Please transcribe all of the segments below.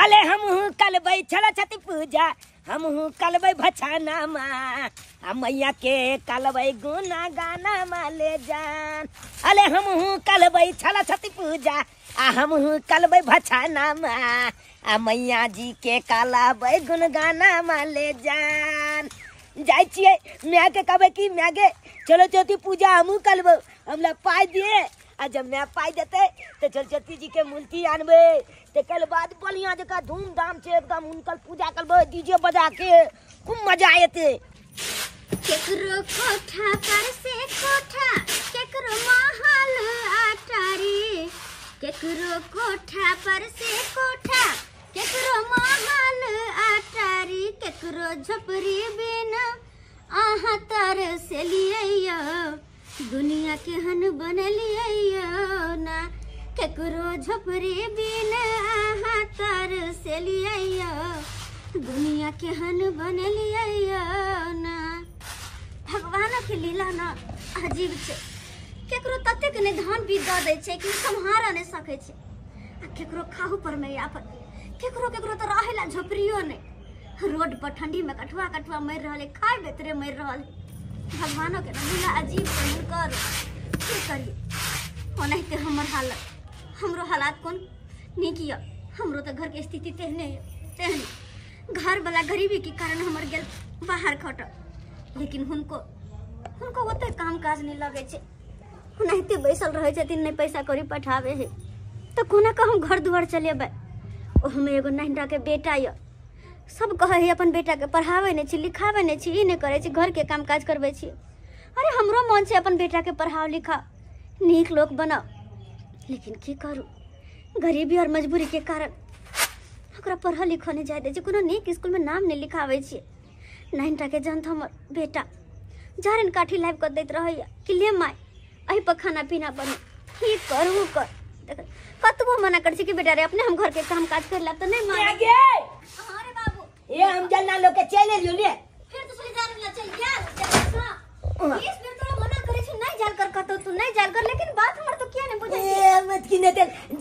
अले हमहू कलबै छल पूजा हमहू कलबै भछाना मा आ मैया के कलबै गुना गाना मा ले जान। अले हमहू कलबै छल पूजा आ हमहू कलबै भछाना मा आ मैया जी के कलबै गुन गाना मा ले जान। जाइ छियै my के कहबै कि my गे चलो चौथी पूजा हमहू कलबै, हमरा पाइ दिए। आ जब my पाइ देतै तऽ सरस्वती जी के मूर्ति आनबै, तकर बाद बढ़िया जकाँ धूमधाम से एकदम हुनकर पूजा करबै, डीजे बजा के खूब मजा एतै। केकरो कोठा पर से कोठा केकरो महल अटारी, केकरो कोठा पर से कोठा केकरो महल अटारी, केकरो झोपड़ी बिना आहाँ तर से लियै दुनिया केहन बनलियै ना, केकरो झोपड़ी बिना आहाँ तर से लियै दुनिया केहन बनलियै ना। भगवान के लीला ना अजीब छै, केकरो ततेक नहि धान बीज दऽ दै छै कि सम्हारा नहि सकै छै, आ केकरो खाहू पर मे आफत, केकरो केकरो तऽ रहै ला झोपड़ियो नहि, रोड पर ठंडी में कठुआ कठुआ मरि रहल है, खाय बेतरे मरि रहल है। भगवानों के लीला अजीब छै हुनकर, की करिए। ओनाहिते हमर हालत, हमरो हालात कोन नीक यऽ, हमरो तऽ घर के स्थिति तेहने यऽ तेहने, घर वाला गरीबी के कारण हमर गेल बाहर खटल, लेकिन हुनको हुनको ओते काम काज नहि लगै छै, ओनाहिते बैसल रहै छथिन, नहि पैसा कौड़ी पठाबै है तऽ कोना कऽ हम घर दुआर चलेबै। ओहमे एगो नहिरा के बेटा यऽ, सब कहै है अपन बेटाके पढ़ाबै नहि छी, लिखाबै नहि छी, ई नहि करै छी, घरके काम काज करबै छी। अरे हमरो मन छै अपन बेटाके पढ़ाओ लिखाओ, नीक लोक बनाओ, लेकिन की करू गरीबी और मजबूरी के कारण ओकरा पढ़ऽ लिखऽ नहि जाय दै छै, कोनो नीक स्कूलमे नाम नहि लिखाबै छियै। नाइनटा के जन्त हमर बेटा जारन काठी लाबि कऽ दैत रहैया कि ले माय एहि पर खाना पीना बनो, ई कर उ कर। कतबो मना करै छी कि बेटा रे अपने हम घर के काम काज कर लेब तऽ नहि माने। अरे बाबू ए हम जलना लोग के चल एलियो ले, फिर तो चली जान ला चल गेल चल 20 बेर तोरा मना करै छी नहीं जाल कर कतौ, तू नहीं जाल कर, लेकिन बात हमर तो किया नहीं बुझै छी। ए मत की ने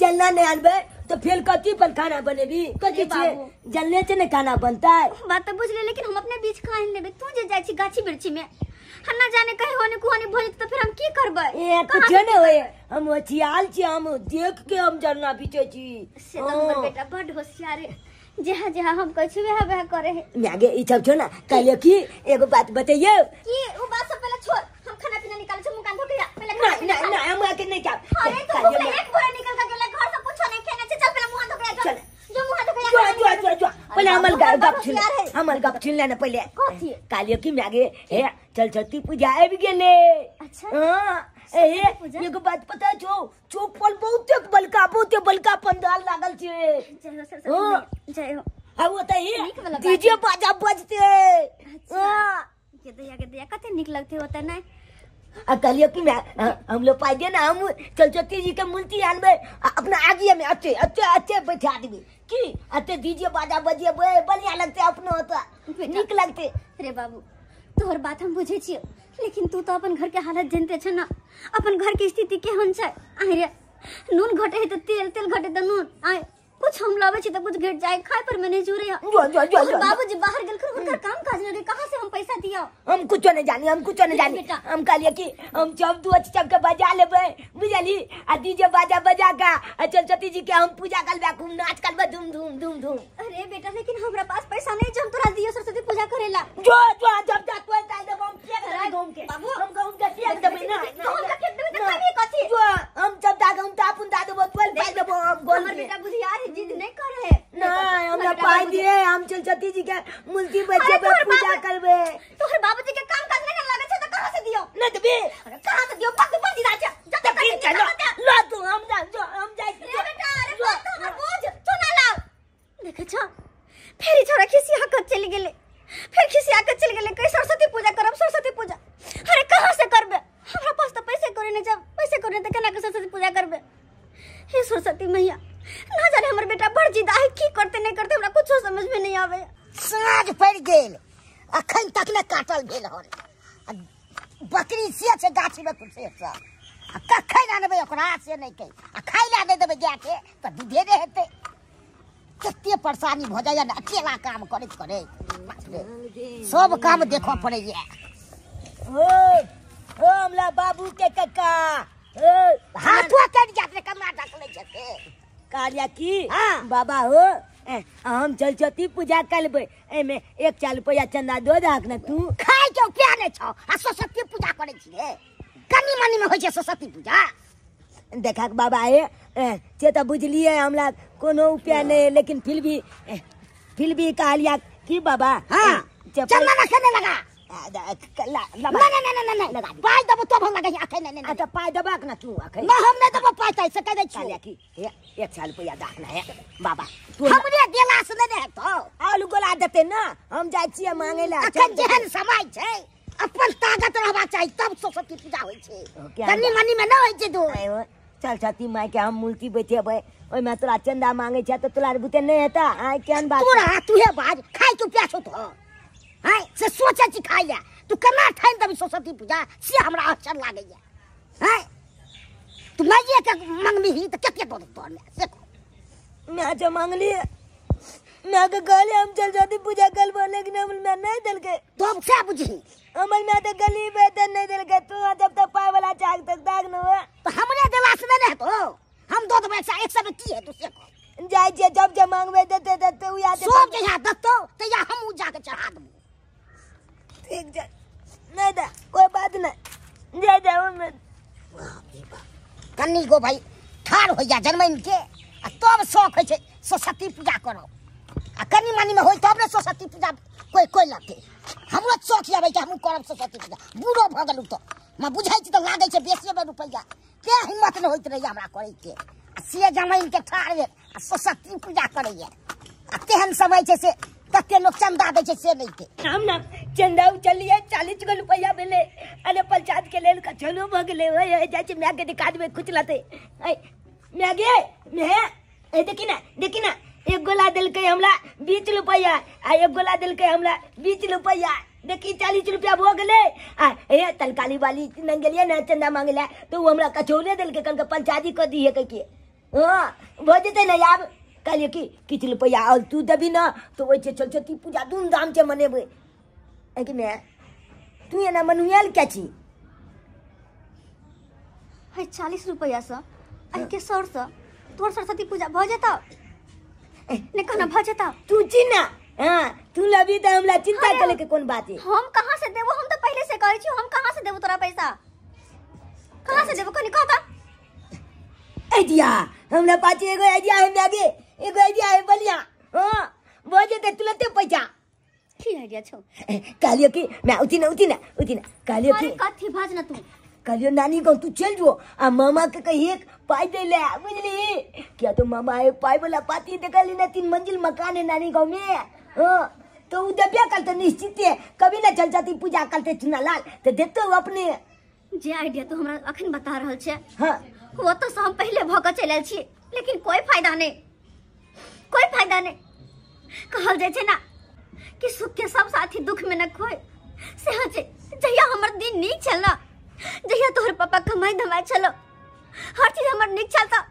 जलना नहीं आनबै तो फिर कथी पर खाना बनेबी, कथी छे जलने से नहीं खाना बनता है। बात तो बुझ ले, लेकिन हम अपने बीच खान लेबै, तू जे जाइ छी गाछी वृक्षी में हम ना जाने कहीं होने कुहोने भोज तो फिर हम की करबै। ए कुछ नहीं होए, हम होशियार छी, हम देख के हम जलना पीछे छी। से तो हमर बेटा बड होशियार है, जहाँ जहाँ हम कहै छी वहाँ वहाँ करे है। मागे ई सब छो ना कहलियो कि एगो बात बतैयो कि उ बात सब पहले छोड़, हम खाना पीना निकाल छी मुंह कान धो के पहले खाना ना ना हम आके नहीं खाब। अरे तो भूख एक बोरा निकल के गेला घर से कुछो नहीं खेने छै, चल पहले मुंह धो के चल, जो मुंह धो के जो जो जो जो पहले हमर गप छुन, हमर गप छुन ले ना पहले। कथि कहलियो कि मागे हे चल चलती पूजा आबि गेले। अच्छा हां ए एगो बात पता छौ, चौक पर बहुते बड़का पंडाल लागल छै। जय हो सरस्वती जय हो। आ ओ त ई डीजे बाजा बजते। अच्छा के दया कते नीक लगते होता नहीं। आ कहलियो कि हम लोग पाइ दे ना, हम सरस्वती जी के मूर्ति आनबै अपना आगिए में अच्छे अच्छे अच्छे बैठा देबै की अच्छे डीजे बाजा बजेबै, बढ़िया लगते अपनो होता नीक लगते। रे बाबू तोहर बात हम बुझै छियो, लेकिन तू तो अपन घर के हालत जानते छ ना, अपन घर के स्थिति केहन छै। आइ रे नून घटे है तो तेल, तेल घटे तो नून, आइ कुछ हम लावे छी तो कुछ घट जाए, खाए पर में नहीं जुरे। जो जो जो जो बाबूजी बाहर गेल हुनकर काम काज नहीं, कहां से हम पैसा दिया? हम कुछ नहीं जानी, हम कुछ नहीं जानी। हम कहलिए कि हम सब दू अच्छी सबके बजा लेबै बुझली, आ डीजे बाजा बजा के आ सरस्वती जी के हम पूजा करबै, खूब नाच करबै धूम धूम धूम धूम। अरे बेटा लेकिन हमरा पास पैसा नहीं जो हम तोरा दियो सरस्वती पूजा करेला। जो जो जब जा तोय ताई देब हम फेंक देबै गहुम के, बाबू हम गहुम के फेंक देबै ना, गहुम के फेंक देबै त कभी कथि? जो हम जब जा गहुम त अपन दा देबो तोय पाइ देबो हम गोल। हमर बेटा बुधियार है, जिद नहीं करे है। नहीं हमरा पाइ दिए, हम सरस्वती जी के मूर्ति बजेबै पूजा करबै। तोहर बाबूजी के काम काज नहीं लागे छै त कहां से दियो? नहीं देबे कहां से दियो? पग पग जा जा त फिर चलो लो तू, हम जा जो हम जाय रे बेटा। अरे बात तो हमर बोझ तू ना लाव। देखे छ फेर छोरा खिसिया के चल गेले, फेर खिसिया के चल गेले कह सरस्वती पूजा करब सरस्वती पूजा। अरे कहां से करबे? हमरा पास त पैसे करे नहीं, जब पैसे करे त केना के सरस्वती पूजा करबे? हे सरस्वती मैया ना जाने हमर बेटा बड़ जिद है, की करते नहीं करते हमरा कुछो समझ में नहीं आवे। साँझ पड़ गेल अखन तक ने काटल भेल हन, बकरी से छै गाछी में कुछ से आ कखन आनबै ओकरा से नहीं कहि, आ खाइ ला नहि देबै गाय के तऽ दूधे नहि हेतै। कते परेशानी भ जाइए ने अकेला काम करैत करैत सब काम देखऽ पड़ैया। ओ ओ हमला बाबू के कक्का ओ हाथो कटि जात रे कमा ढकलै छै से कहलिया की बाबा हो हम सरस्वती पूजा करबै एमे 1 चाल रुपया चंदा दो दाक न तू खाइ के उपाय नै छौ आ सरस्वती पूजा करै छी रे कनी मनी में होइ छै सरस्वती पूजा। देखा बाबा हे से तऽ बुझलियै हमरा कोनो उपाय नहीं लेकिन फिर भी कहलिया की बाबा हां चंदा ना खेने लगा ना ना ना ना ना पाइ देबो तब हम लगै अखै नै नै अच्छा पाइ देबाक ना तू अखै ना हम नै देबो पाइ तै से कह दै छी की 1 साल रुपया दाख ना है बाबा तू हमरे देला से नै हेतौ आलू गोला देते ना हम जाइ छियै मांगे ला। अखन जेहन समय छै अपन ताकत रहबाक चाही तब सरस्वती पूजा होइ छै कनी मनी में न होइ छै दो। चल छती माय के हम मूर्ति बैठेबै ओहिमे तोरा चंदा मांगे छै त तोरा बुते नै हेता आइ केहन बात तोरा तूहे बाज खाइ के प्यास होत हाय से सोचे छी खाइ ले तू केना ठानि देबी सरस्वती पूजा से हमरा आश्चर्य लागैया। हाय तू माइये के मंगबीही त कते दऽ देतौ हमरा से मैं जो मांगली मैं के कहले हम सरस्वती पूजा करबो लेकिन हम मैं नहीं देलकै तब से बुझही हमर मैं त गरीब है त नहीं देलकै तू जब तक पाइ वाला चाक तक दाग न हो त हमरे देला से नहीं हेतौ हम दऽ देबै 100 की हेतौ से कह जाइ छियै जब जे मांगबै देते देते उ याद सब जहिया देतौ तहिया हम उ जाके चढ़ा देबौ। ठीक छै नहीं दा कोई बात नहीं जा जाओ मैं कन्नी गो भाई ठाढ़ होइया जनमैन के आ तब शौक होइ छै सरस्वती पूजा करो आ कनी मनी में होय तब ने सरस्वती पूजा कोई कोई लगते हमरो शौक आबै छै हमहूँ करब सरस्वती पूजा। बूढ़ो भऽ गेलहुँ तऽ हम बुझै छी तऽ लागै छै बेसिए रुपैआ के हिम्मत नहि होइत रहैया हमरा करैके आ से जमाइन के ठाढ़ भेल आ सरस्वती पूजा करैया आ तेहन समय छै से कते लोक चंदा दै छै से नहि के हम ना चंदा उचलिए 40 गो रुपैआ भेलै अरे पंचायत के लेल कछनो भऽ गेलै ओए जाइ छै my के दिखा देबै कुछ लतै ऐ my गे my ए देखी ना एक गोला देलकै हमरा 20 रुपैआ आ एक गोला देलकै हमरा 20 रुपैआ देखी 40 रुपया भऽ गेलै। आ हे तलकाली वाली नंग गेलियै ने चंदा मांगे ला तो उ हमरा कछौने देलकै कहलकै पंचायती कऽ दिहे कहिके हाँ भऽ जेतै ने आब कहलियै कि किछु रुपैआ और तू देबी ना तो ओहि छै सरस्वती पूजा धूमधाम से मनेबै। कि my तू एना मनुआयल क्या छी है 40 रुपैआ से के 100 से तोर सरस्वती पूजा भऽ जेतौ ने कहना भऽ जेतौ तू छी ना हां तू लबी त हमरा चिंता करे के कोन बात है हम कहां से देबो हम त पहले से कहै छी हम कहां से देबो तोरा पैसा कहां से देबो कनी कहता आइडिया हमरा पास एगो आइडिया है मागे एगो आइडिया है बढ़िया हां भऽ जेतै तुरंते पैसा। की आइडिया छौ कहलियो कि मैं उठी ना उठी ना उठी ना कहलियो कि अरे कथी बाज ना तू कहलियो नानी गाँव तू चल जो आ मामा के कहिए पाई दे ले बुझली क्या तो मामा है पाई वाला पाती देखली ना 3 मंजिल मकान है नानी गाँव में हाँ तो उ देबे कल तो निश्चित है कभी ना चल जाती पूजा करते चुनालाल तो देते हो अपने जे आइडिया तू हमरा अखन बता रहल छे हाँ वो तो हम पहले भ के चलल छी लेकिन कोई फायदा नहीं कोई फायदा नहीं। कहल जाय छै ना कि सुख के सब साथी दुख में न खोए से हाँ छै जहिया हमर दिन नीक छल ना जहिया तोहर पापा कमाई धमाई छलो हर चीज हमर नीक छल त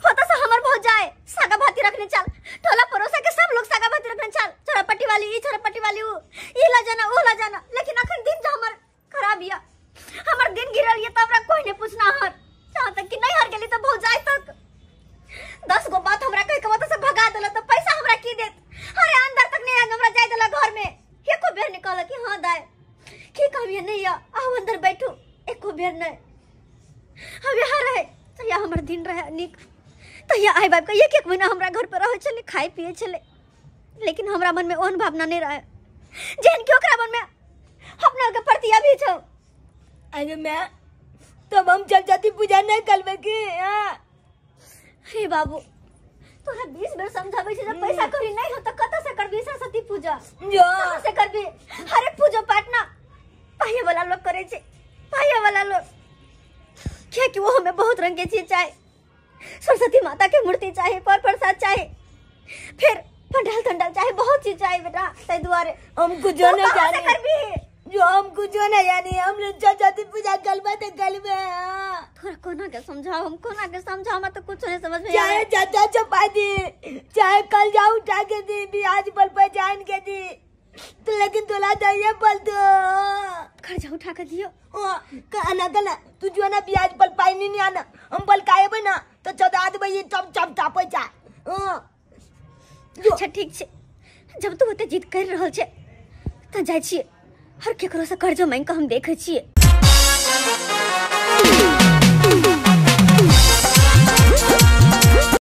होता से हमर भौजाए सागा भाती रखने चल टोला पड़ोसा के सब लोग सागा भाती रखने चल छोरा पट्टी वाली ई छोरा पट्टी वाली ऊ ई ला जाना ओ ला जाना लेकिन अखन दिन जो हमर खराब या हमर दिन गिरल ये त हमरा कोई नहीं पूछना हर जहाँ तक कि नहीं हर गेली त भौजाए तक 10 गो बात हमरा कह के ओतऽ से भगा देला त पैसा हमरा की देत। अरे अंदर तक नहीं हमरा जाय देला घर में एको बेर नहीं कहला कि हां दाय की कहबिए नहीं या आओ अंदर बैठू एको बेर नहीं। हम यहाँ रहे तहिया हमर दिन रहे नीक तहिया आई बाप के एक एक महीना हमरा घर पर रहै छलै खाइ पियै छलै लेकिन हमरा मन में ओहन भावना नहीं रहे जेहन कि ओकरा मन में अपना के प्रति अभी छौ। अरे मैं तब हम चल जाती पूजा नहीं करबे की हां हे बाबू तोरा 20 बेर समझाबै छै जब पैसा कौड़ी नहीं हो त कतऽ से करबी सरस्वती पूजा जो कहाँ से करबी। हर एक पूजा पाठ ना पाइए वाला लोग करे छै पाइए वाला लोग क्या कि वो हमें बहुत रंग के चीज चाहे सरस्वती माता के मूर्ति चाहे पर प्रसाद चाहे फिर पंडाल तंडाल चाहे बहुत चीज चाहे बेटा तै दुआरे हम कुछ नहीं जाने करबी जो हम कुछ नहीं जाने हम लोग सरस्वती पूजा करबे त करबे। तू कोना के समझाओ, हम कोना के समझाओ, हमरा तो कुछ नहीं समझ में चाहे आवे। चाचा छपा दी, चाहे कल जाऊ उठा के दी, ब्याज बल पर जान के दी, तो लेकिन तोला चाहिए बल तो कर्जा उठा के दियो। कहना कहना तू जो ना ब्याज बल पाई नहीं आना, हम बल काए ना तो चौदा देबै ये चप चप चापै चा। अच्छा ठीक छै, जब तू ओते जिद कर रहल छै त जाइ छियै, हर केकरो से कर्जो मांगि के हम देखै छियै।